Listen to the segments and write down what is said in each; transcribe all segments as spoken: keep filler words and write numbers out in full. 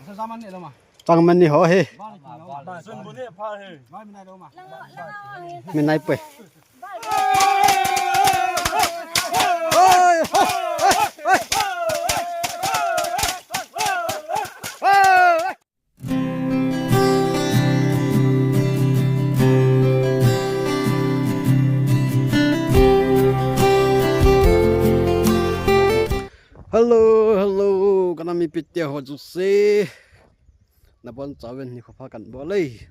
Changman ni ho hi. Minai poi. Hello, hello, ka nam mipite ho jouse. Nabonchauvin nikho pha kahin bol e.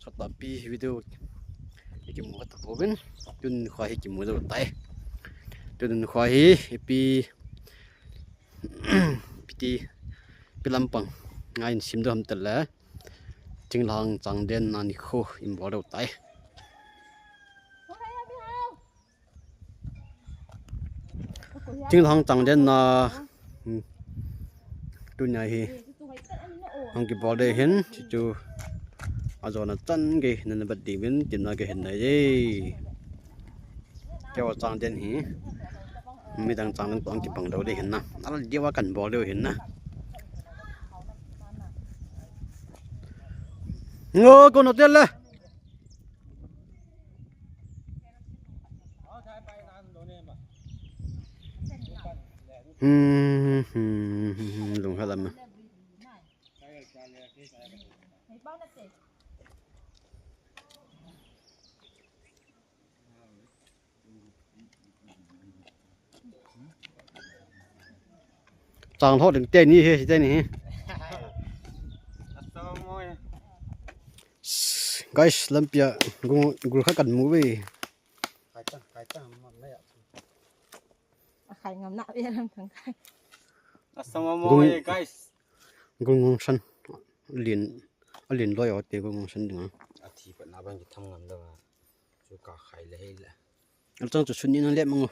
Chutah pi video hi kimu kha tapouvin. Tun nikho hi kimu jou tai. Tun nikho hi ipi, ipi ti, ipi lampang ngai in sim ding ham tile. Thinglhang changden na nikho in bol jou tai. Thinglhang changden na, hmm, tunia hi hung kibol ding ahin, chuchu ajona chan gei nana vet diuvin tina kahin nei e. Keiho changden hi midang changden toh kibang lou ding ahin na. Aldiuva kahin bol diu ahin na. Ngo ko no tel le. Hmm, hmm, hmm, hmm, lung khat lam. Chang lho ding teni hi, teni hi. Guys, lampia gul, gul khat kamu ve. Khai ta, khai ta, ma, ma ya. A khai ngam na ve lam thang khai. Asama mo Gung-, ye, guys. Gul ngong san. Lin, alin loi o te gul ngong san ding a. Athi pat na bang kitham ngam lou a. Chu ka khai le hei le. Alchang chu sun ni na le mango.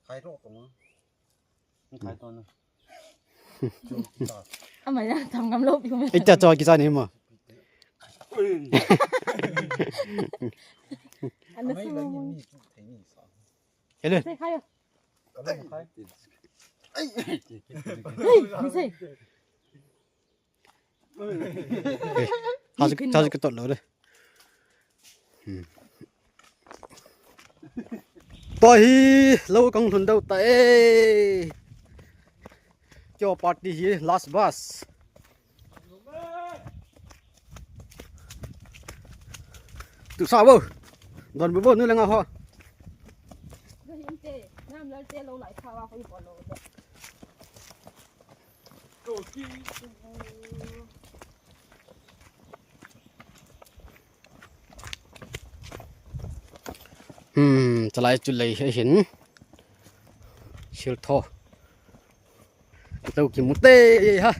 Khai ro ko ma. Khai to na. Ama ya tham ngam lou pi me. Ita cho kicha ni ma. Ana su mo. Hello. Sei khai. Hey, sei. Tha chu, tha chu kitot lou de. Hmm. Tua hi lou kahung lhun deu tai. Keiho party hi last bus. Tu sa bo. Don bo bo nu le nga ho. Hmm, chalai chu lei he hin. Sil tho. Lou kimu te ha.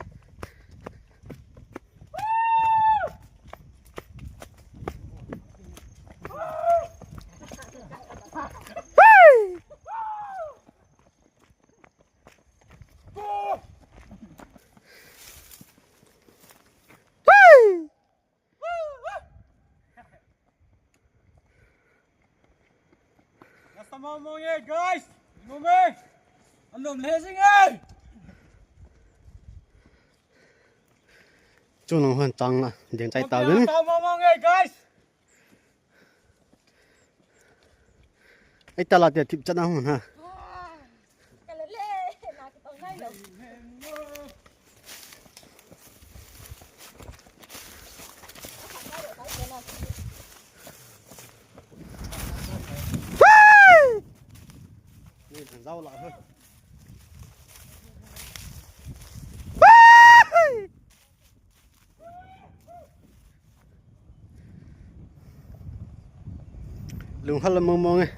Nasa mo mo ye, guys. Mo me. Anom le jing e. Chu nang hon tang na, ding chai ta vin. Nasa mo mo ye, guys. Ai ta la te thip chan a hung ha. Lung hal mong mong e.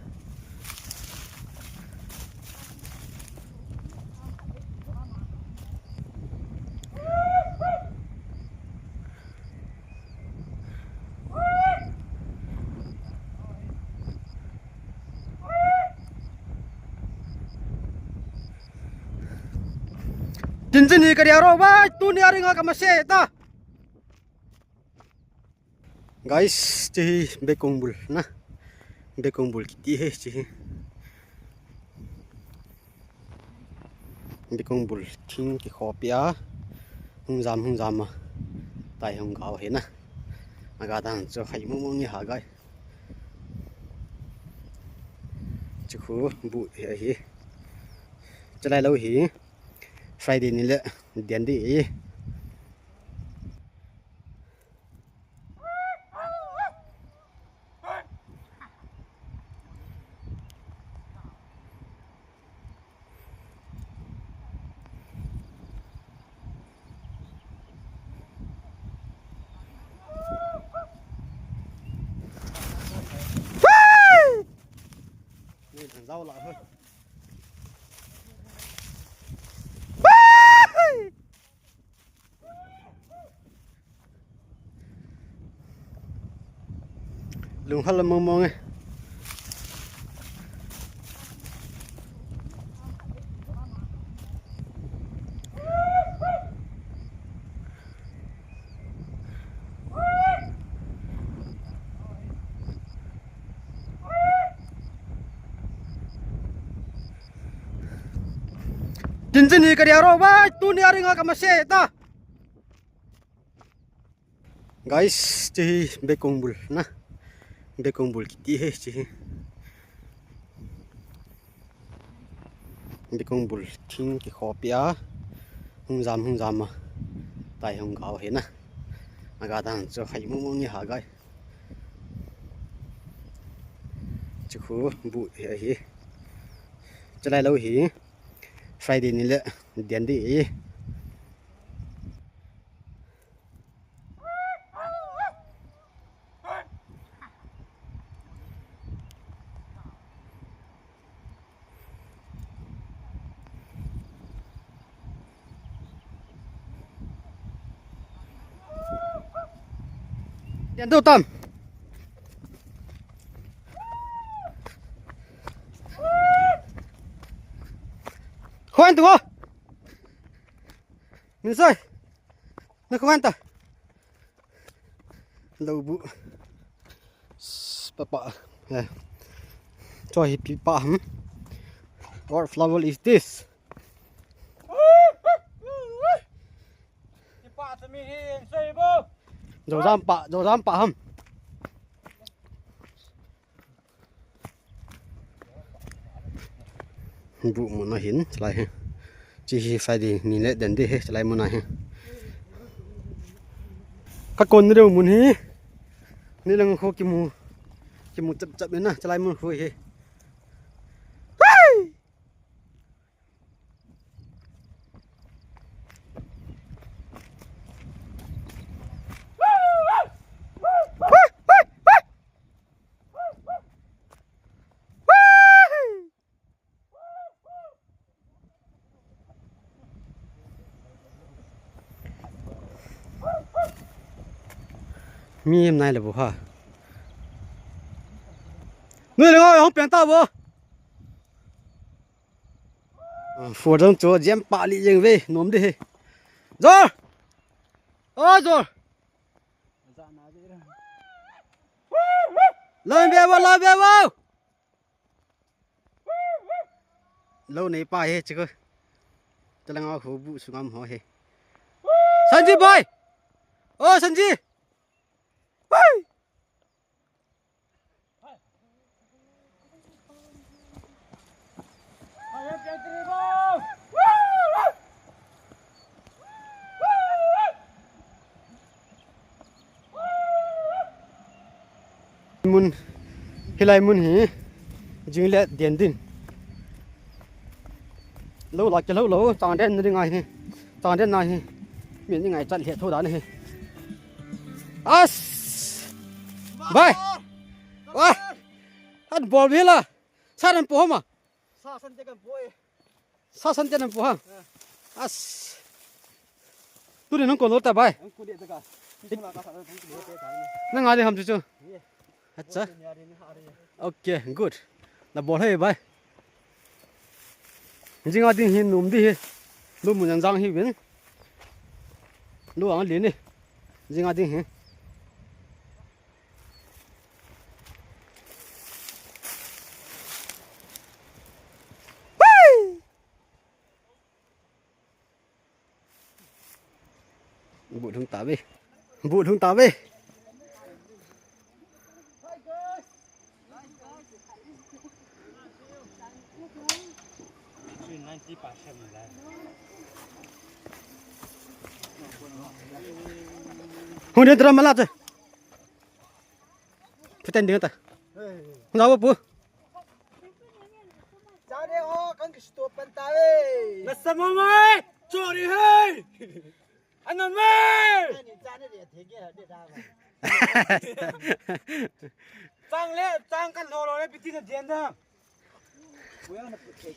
Tin tin hi ka ria ro vai, tuni a ringa ka ma se ta. Guys, hiche hi Bekong bul na. Bekong bul kiti hi hiche hi. Bikong bul thing kikhopi a, hung jam, hung jam a, tai hung gao hi na. Aga dan chu hai mong mong ni ha gai. Chu khu bu hi ahi. Chalai lou hi. Friday ni le dian di. Lung hal mong mong e. Tin tin hi ka dia ro bai, tuni a ringa ka ma se ta. Guys, chu hi Bekong bul na. Bekong bul kiti hi chu hi. Bekong bul thing kikhopi a, hung jam, hung jam a, tai hung gao hi na. Aga dan chu hai mong mong ni ha gai. Chu khu bu hi ahi. Chalai lou hi. Friday ni le dian di. Dian do tam. Khuan tu. Min soi. Na khuan ta. Lou bu. Papa. Eh. Cho hi pipa, hmm? What flower is this? Pipa to mi hi, soi bo. Jojam pa, jojam pa ham. Bu mun a hin, chalai hi. Chu hi Friday ni le den di hi, chalai mun a hi. Ka kon ni deu mun hi. Ni lang khu kimu, kimu chap chap ni na, chalai mun khu hi. Hai! Mi em nai le bu ha. Nui le ngoi hong peng ta bu. Fu dong chu jem pa li jeng ve nom de he. Jor. O Jor. Lo ve bo, lo ve bo. Lo nei pa he chiko. Talanga ho bu sungam ho he. Sanji boy. O Sanji. Boy. Mun, hilai mun hi, jing le den din. Lo la ke lo lo, chang den ring ai hi. Chang den na hi. Min ngai chat le tho dan hi. As. Bai. Wah. An bol bi la. Sa ran po ma. Sa san te kan po e. Sa san te nan po ha. As. Tu ni nang ko lo ta bai. Ang ko de ta ka. Nang ali ham chu chu. Acha. Okay, good. Na bol hai bai. Jinga ding hi num di hi. Lu mun jang jang hi vin. Lu ang li ni. Whee! Bu lhung ta ve. Bu lhung ta ve. Hung den drama la che. Puten ding ta. Hung da pu. Chare ho kan ki stop pan ta ve. Nasa mo mai. Chori hai. Anan mai. Ani chare de the ge ha de da. Chang le, chang kan lo lo le, piti na dian da.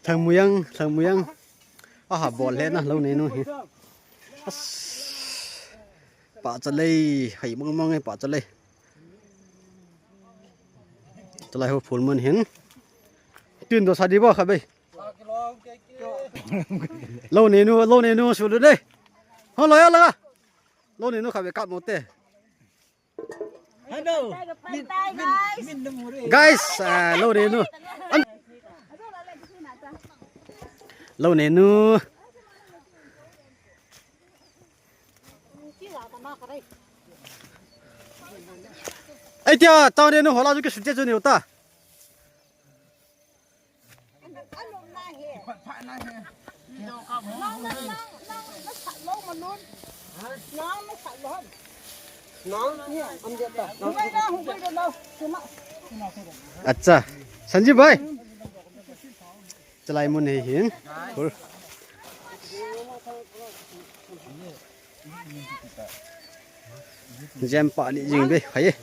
Thangmuyang, Thangmuyang. Aha, bol le na, lo ne nu hi. As. Pa chalei, hai mong mong e, pa chalei. Chalai ho phul man hin. Tin do sa di bo kha bei. Lo ne nu, lo ne nu su lu de. Ho lo ya la. Lo ne nu kha bei kap mo te. Hello. Guys, ah, lo ne nu. An-, lo ne nu. Ai tia, tao ne nu hola ju ke sute ju ne uta. Acha, Sanjib bhai. Chalai mun hi hin. Cool. Jem pa li jing be, khai.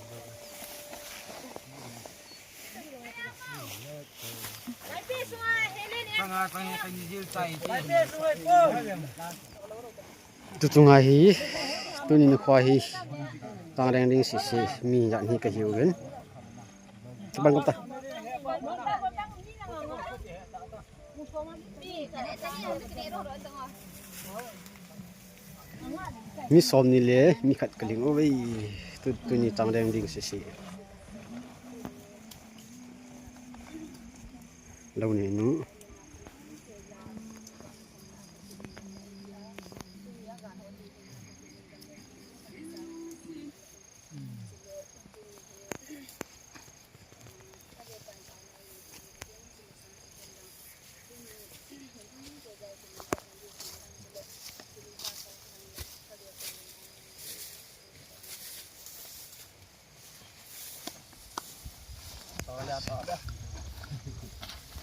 Tu chunga hi, tuni nikho hi, Changreng ding sisi, mi jat hi ka hiu hin. Bang kop ta. Mi som ni le mi khat ka ling uve. Tu, tuni Changreng ding sisi. Lo ne nu.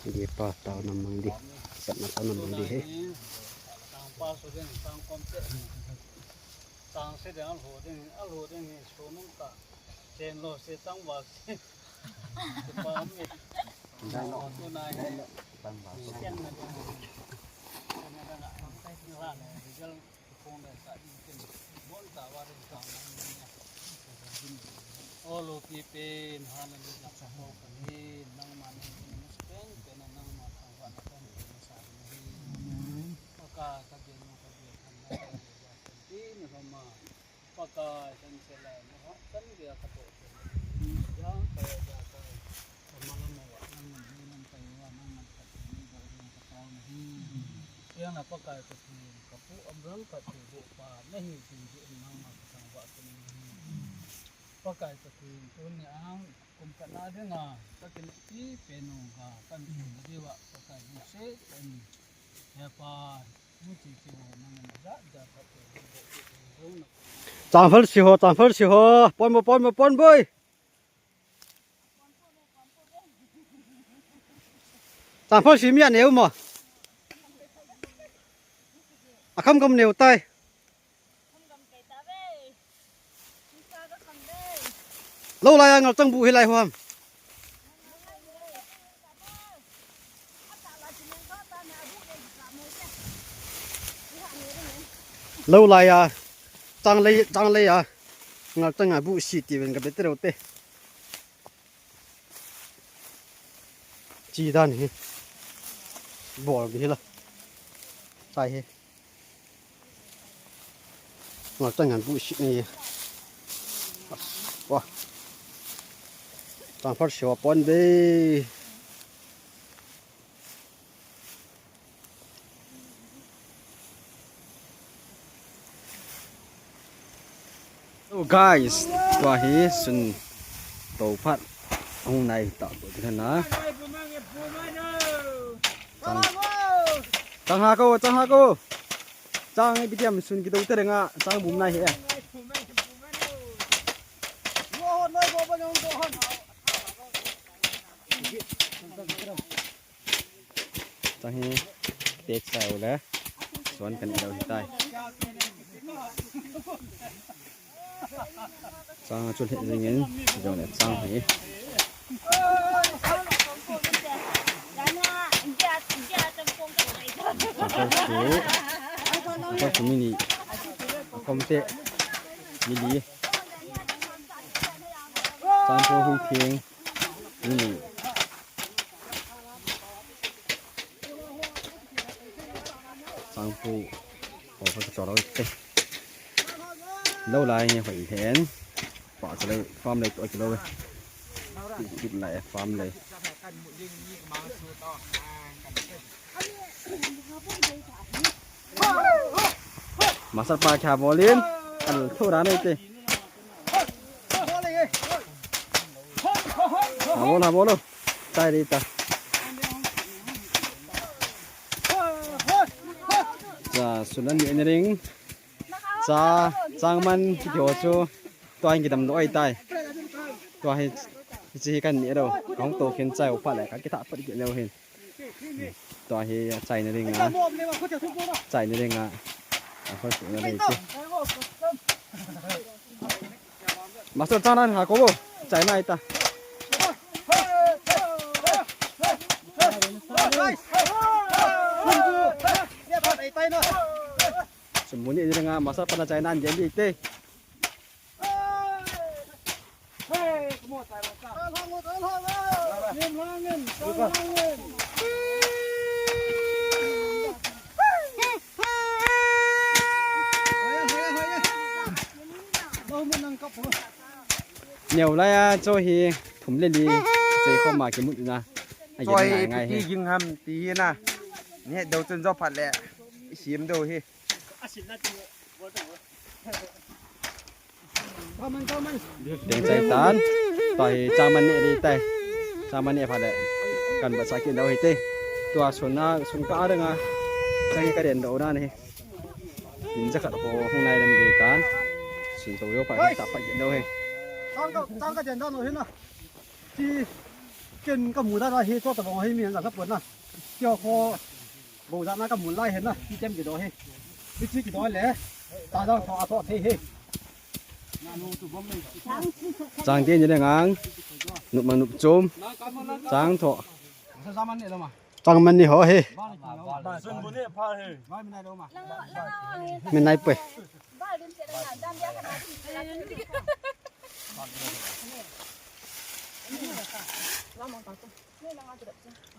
Di pa tao nam mang di. Sat na tao nam mang di he. Tang se ding, a lho ding, a lho ding hi so nung ta. Chen lo se tang va se. Dai lo. Tu nai. Tang va se. Chen na ding. Chen na ding a. Tang sai tu la ne. Result tu kong dai sa ding ken. Bon ta va ding ta ma ne. O lo pi pen ha na ni ja sa ko ka ni. Nang ma ni ni pen pen nang ma thang va na pen pen sa ni. Amen. Pakai ka gen nu ka gen kan na ka gen ja kan ti ni ho ma. Pakai kan se la na ho kan dia ka to ke. Ja ka ja ka. Ka ma la ma wa nang ma ni nang ka wa nang ma ka ni ba ni ka ta ni. Yang na Pakai ka ti ka pu am rang ka ti bo pa na hi ti ji nang ma ka sang wa ka ni. Pakai ka ti tu ni ang kum ka na de nga ka ti ni ti pe nu ka kan ti na de wa Pakai ni se kan. Changphal si ho, changphal si ho. Pon bo, pon bo, pon boi. Changphal si mi a neu mo. A kham kham neu tai. Lo lai a ngal chang bu hi lai huam. Lo lai a, chang lei, chang lei a, ngal chang a bu si ti ven ka bete ro te. Chi dan hi. Bol hi la. Chai hi. Ngal chang an bu si ni. Wah. Changphal si wa pon be. Guys, tua hi sun to phat hung nai ta to ti na. Chang, chang ha ko, chang ha ko. Chang ipi tiam sun kido te renga, chang bum nai hi. Chang hi tek sai u le suan kan dau hi tai. Chang chu le jing in jong le chang hi. Chang chu, chang chu mini. Kom te mini. Chang chu hui thing mini. Chang pu ho ka cholo te. Lo lai ni hoi hen. Pa chale farm lei to kilo ve. Kit lai farm lei. Masat pa kya bolin. Al thura nei te. Ha bol, ha bol. Tai ri ta. Cha, sunan ni ring. Cha, changman kiti ho chu. Tua hin kidam doh ahitai. Tua hi, hiche hi kan neh lou. Kahung to khen chai u phat le, kakitha phat kit leu hin. Tua hi achaina dinga. Chaina dinga. Ahoi suhna ding ti. Master chang nan ha ko bo. Chaina ahitai. Sum mu ni dinga master pana chaina an ding te. Neo lai a chu hi thum le li chei khom a kimut na. Chu hi ngai ngai ipi hi. Ging ham ti hi na. Ni dou chun jo phat le. I sim dou hi. Teng chai tan. Tua hi changman neh ding tai. Changman neh phat le. Kan ba sa kit dau hi te. Tua sun a, sun ka a ding a. Chang hi ka den dau na ni. Tin ja khat ho hung nai dam ding tan. Sun to jo phat ka sa phat kit dau hi. Chang ka, chang ka den dau no hi na. Ti ken ka mu da hi cho ta bang hi mi an ja ka pon na. Kio kho. Bo jana ka mun lai hen na, ti tem kido hi. Ti chi kido le. Ta jang tho a tho thei hi. Chang te ni le ngang. Nup ma nup chom. Chang tho. Chang man ni ho hi. Min nai pui.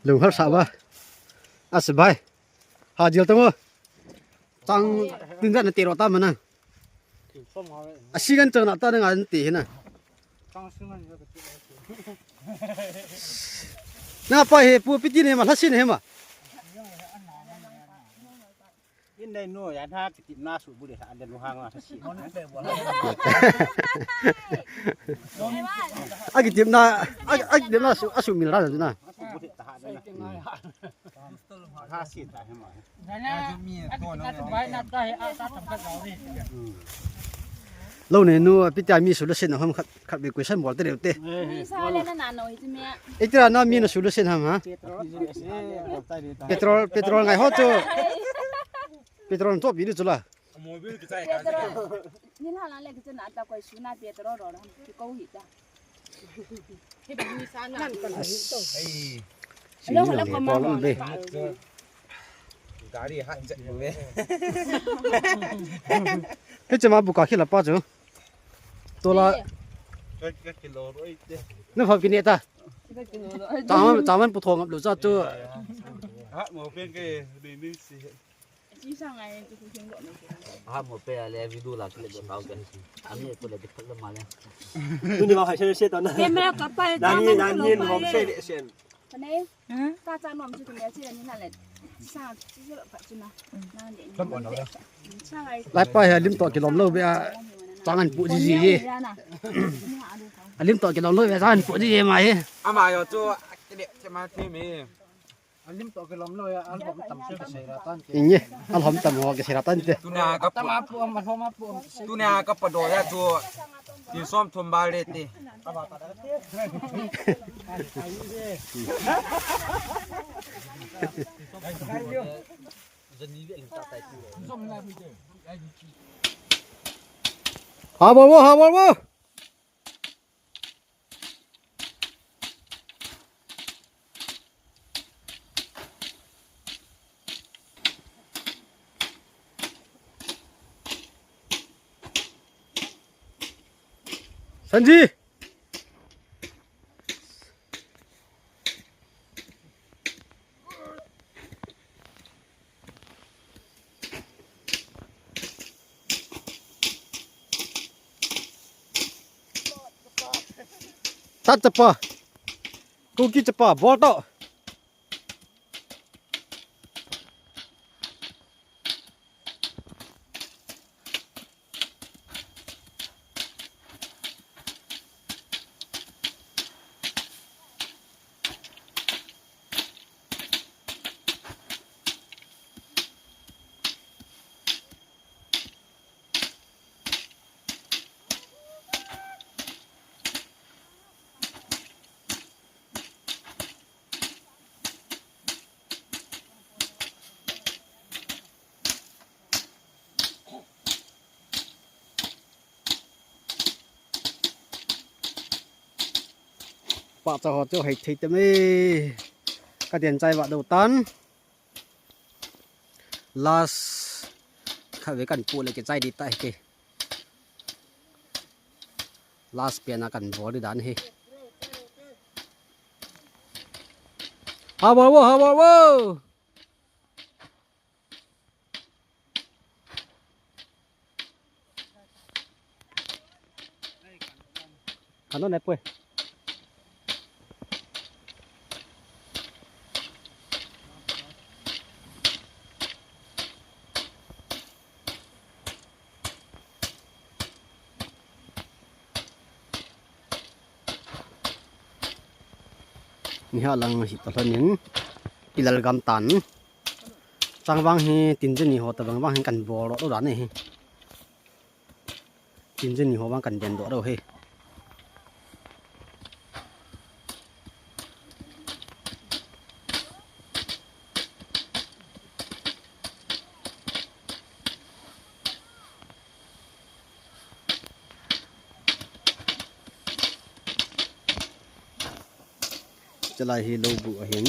Lung har sa ba. As bai. Ha jil tamo. Chang tin jat na te ro ta mana. A si gan chang na ta na ngan te hi na. Na pa he pu piti ne ma la si ne ma. In dai no ya na ki na su bu le sa de no hang la si. A ki tim na, a, a ki tim na su, a su mil ra na. Su bu le ta ha de na. Ha si ta he ma. Lou ne nu, pi tia mi solution ham khat, khat bi question bol te deu te. Mi sa le na na no hi me. Itira na mi na solution ham ha? Petrol, petrol ngai ho chu. Petrol to bi lu chu la. Petrol. Ni la la le ki chu na ta koi su na petrol ro ro ki ko hi ta. Ai. Hello, hello, koma. Gari hat chet ve. Hiche ma buka khila pa chu. Tola. Ka, ka kilo roi te. Na pha kine ta. Chaman, chaman pu thong ap lu cha chu. Ha, mo pen ke ni ni si. Ha mo pe ale video la kile do tau ke. Ami ko le de phala male. Tuni ba khai se se to na. Camera ka pa. Dani, dani mo se de sen. Pane. Ka cha nom chu tuni a chi ni na le. Sa chi se pa chu na. Na de. Lai pa he lim to kilom lou be a. Chang an pu ji ji. Alim to kilom lou ve chang an pu ji ji ma hi. Ama yo chu akile che ma thi mi. Alim to kilom lou ya, album tam che ka sei ra tan ke. Inge, album tam ho ke sei ra tan te. Tuna ka pu. Tam a pu am, album a pu am. Tuna ka pa do ya chu. Tin som thum ba le te. Ha bol wo, ha bol wo. Sanji. Tat chapa. Kuki chapa, bol to. Pahcha ho chu hei thei teme. Ka den chai va do tan. Last khat ve kan pu le ke chai di ta ke. Last pen a kan bol di dan hi. Ha bol wo, ha bol wo. Kano ne pwe. Ni ha lang hi ta lhonin. Kilal gam tan. Chang vang hi tin je ni ho ta vang vang hi kan bol lo dan hi. Tin je ni ho vang kan den do lo hi. Chalai hi lou bu ahin.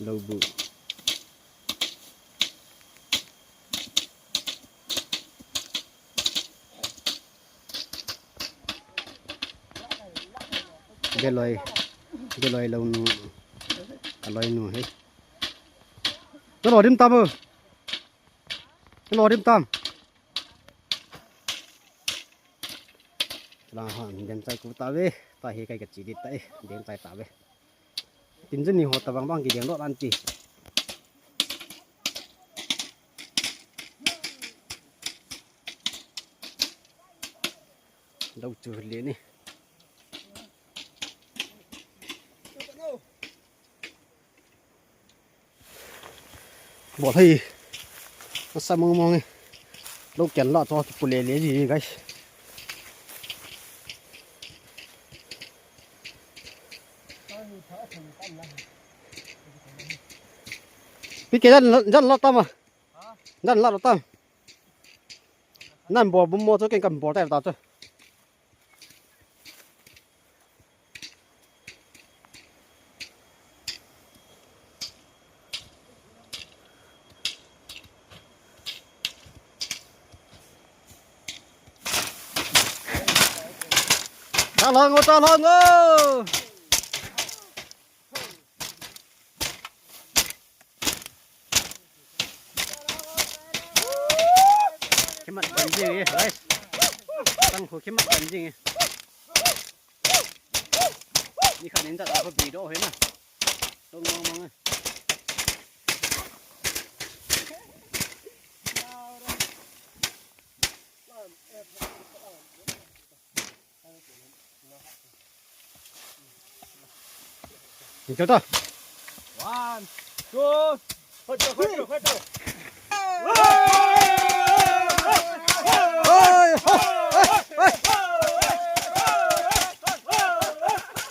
Lou bu. Geloi, geloi lou nu, aloi nu hi. Nalo dim tam o. Nalo dim tam. Lang ha, den chai ku ta ve. Ta hi kai ka chi di ta e, den chai ta ve. Tin je ni ho ta vang vang ki den lo lan ti. Dau chu le ni. Bol hei. Asa mong mong e. Lo ken la to ki pule le ji guys. Pi ke jan jan la ta ma. Jan la ta. Nan bol bum mo chu ken kan bol ta ta chu. Ta lang o, ta lang o. Khimat ban jing e, guys. Tang khu khimat ban jing e. Ni khat in jat a khu bi do he na. Tong mong mong e. Ni to to. One, two, hoi to, hoi to, hoi to. Hoi, hoi, hoi.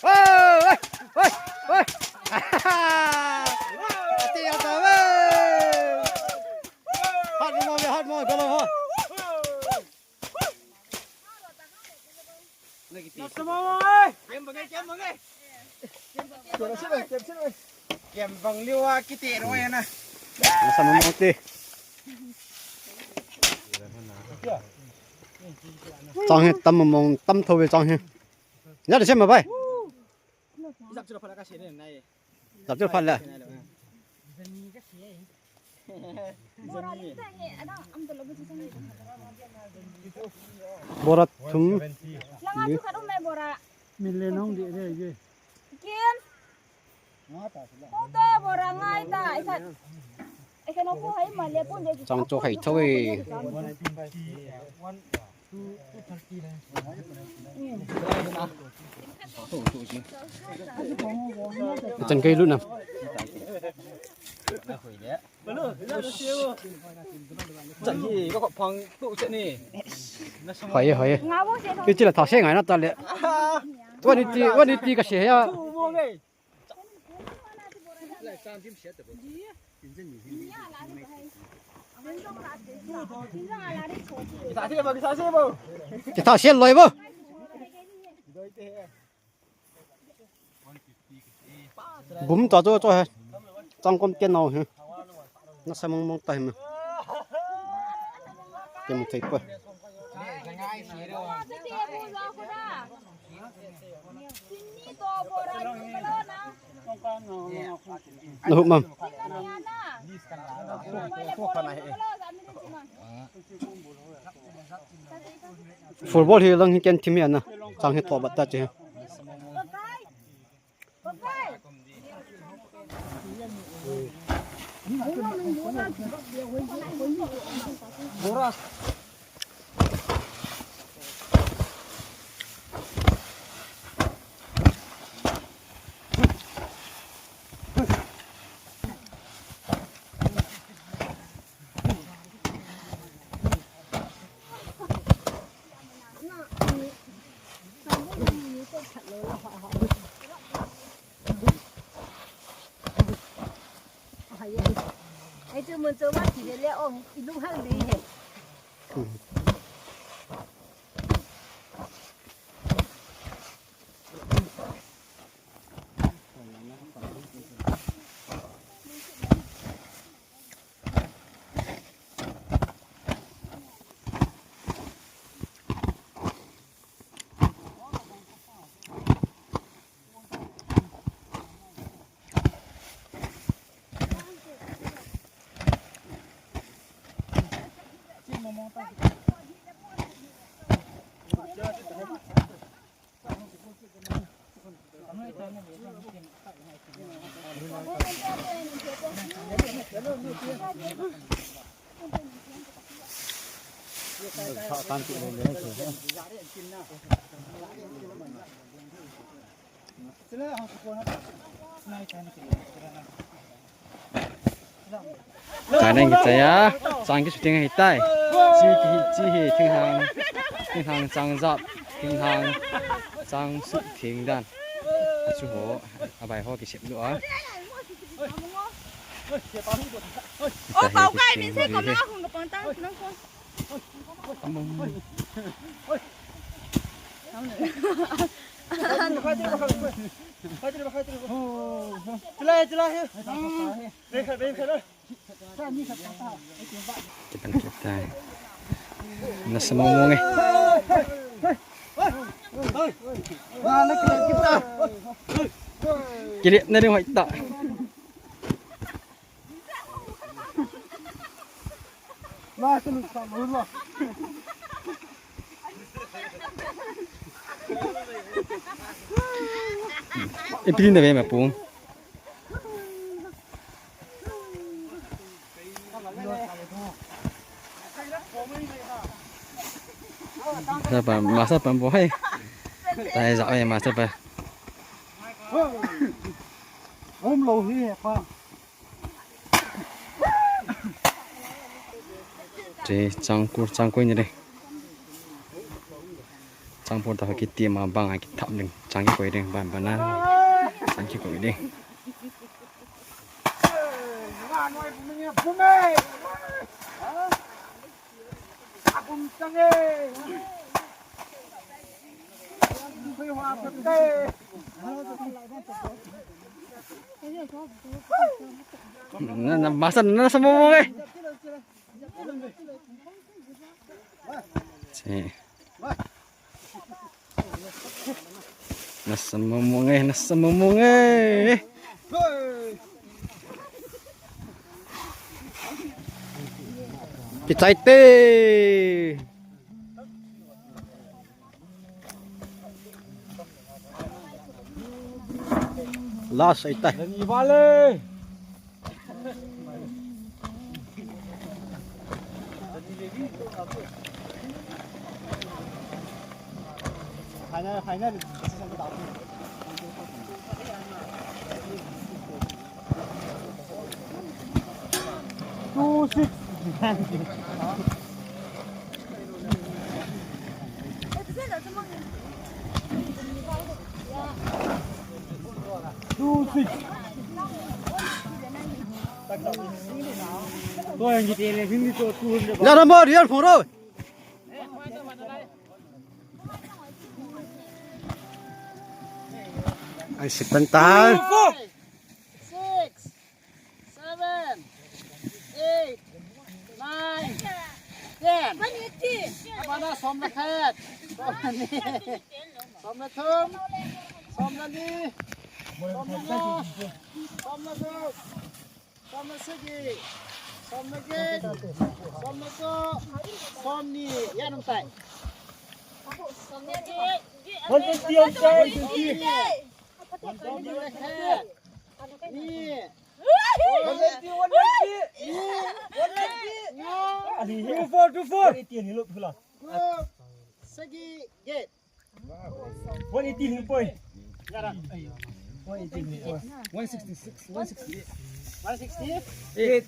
Hoi, hoi, hoi. Ati ya ta ve. Hat mo, hat mo, galo ho. Kem bang liu a kiti roi na. Nasa mo mo ti. Chang he tam mo tam tho ve chang he. Ya de sem ma bai. Zap chu phala ka se ne nai. Zap chu phala. Bora thum. Langa chu khat um mai bora. Min le nong de de ye. Kin. Kong to bora ngai ta. Ai khat. Ai khat no ko hai ma le pun de. Chang chu hai tho e. Chan kei lut na. Hoi, hoi. Ichi la thase ngai na ta le. Wani ti, wani ti ka se ya. Kita se loi bo. Bum ta cho cho he. Chang kom te nau he. Nasa mong mong ta he ma. Te mu thei pa. Na hup mam. Football hi lang hi ken thim hi ana. Chang hi tho bat ta che. Ai chu mun chu ma ti le le ong i lung hal dei he. Chai nang kichai a, chang kisuting ahitai. Chi kihi, chi hi, thinglhang, thinglhang chang jap, thinglhang chang suting dan. Achu ho, abai ho kisep lou a. O, pau kai min se kom na hung ka pang tang, nang ko. Kipan kitai. Nasa mong mong e. Kilit na rin hoi ta. Ipili na ve ma pung. Sa pa, masa pa bo hai. Tai za oi masa pa. Hum lo hi pa. Che changkur changkoi ni de. Changpur ta kiti ma bang a kithap ding. Chang kikoi ding ban ban na. Chang kikoi ding. Na, na, masa na sa mo mo eh. Si. Nasa mo mo eh, nasa mo mo eh. Kichai te. Last ai tai. Final, final. Two six. Two six. Dah nombor dia, Furo. Ai, setan tahan. Six, seven, eight, nine, ten. Abana som le khat. Som le ni. Som le thum. Som le ni. Som le nga. Som le gup. Som le sagi, som le get, som le ko, som ni, ya nung tai. Som le get. One twenty, one twenty. Som ni le khat. Ni. One twenty, one twenty. Ni. One twenty. Nga. Two four, two four. Gup, sagi, get. One eighty ni poi. One eighty ni poi. One sixty-six, one sixty-eight. One sixty-eight.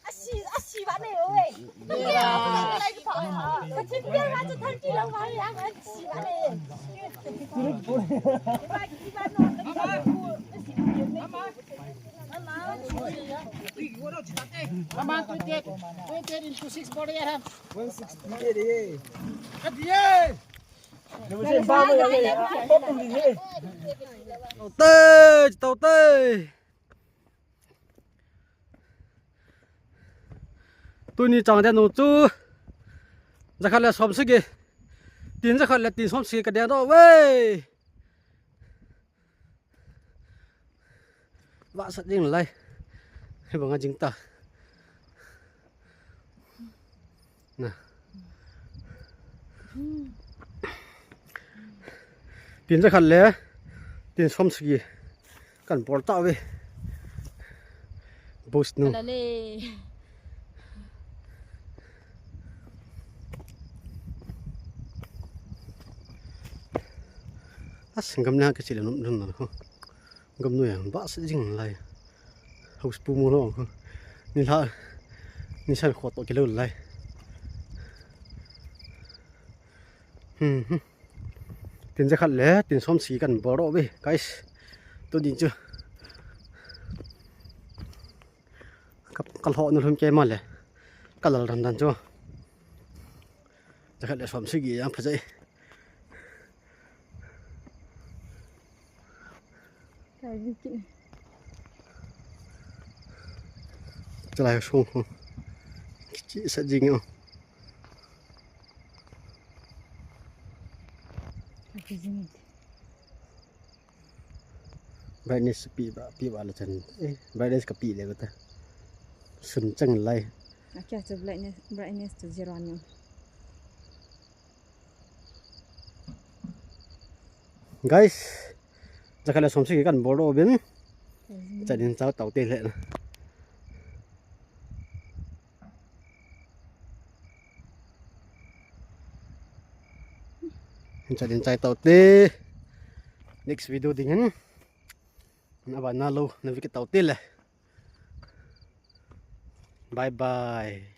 Asi, asi ba ne oi. Ka chin dia ma chu thirty lo ma ya, asi ba ne. Aman twenty-eight, twenty-eight into six body aram. One sixty-eight, eh. Kat ye. Tau te, tau te. Tuni chang dia nung chu. Jakhat le som sagi. Tin jakhat le tin som sagi ka dia doh ve. Vahsat jing lai. Hibang a jing ta. Na. Tin jakhat le tin som sagi. Kan bol ta ve. Boost nu. Ala le. As, gamla ka chile num num na ko. Gamnu yang vahsat jing lai. House pu mo lo ko. Ni la. Ni sal kho to kilo lai. Hmm, hmm. Tin jakhat le tin som sagi kan bol doh ve, guys. Tuni chu. Ka, ka lhoh na lhum kei ma le. Ka lal dan dan chu. Jakhat le som sagi yang phajai. Chalai song ho. Kichih sa jing o. Brightness pi ba, pi ba la chan. Eh, brightness ka pi le ba ta. Sun chang lai. Akia chu brightness, brightness chu zero ni. Guys, jakhat le som sagi kan bol doh uvin. Chanin chao tau te le na. Chanin chao tau te. Next video ding hen. Ava na lo na vi ke tau te le. Bye bye.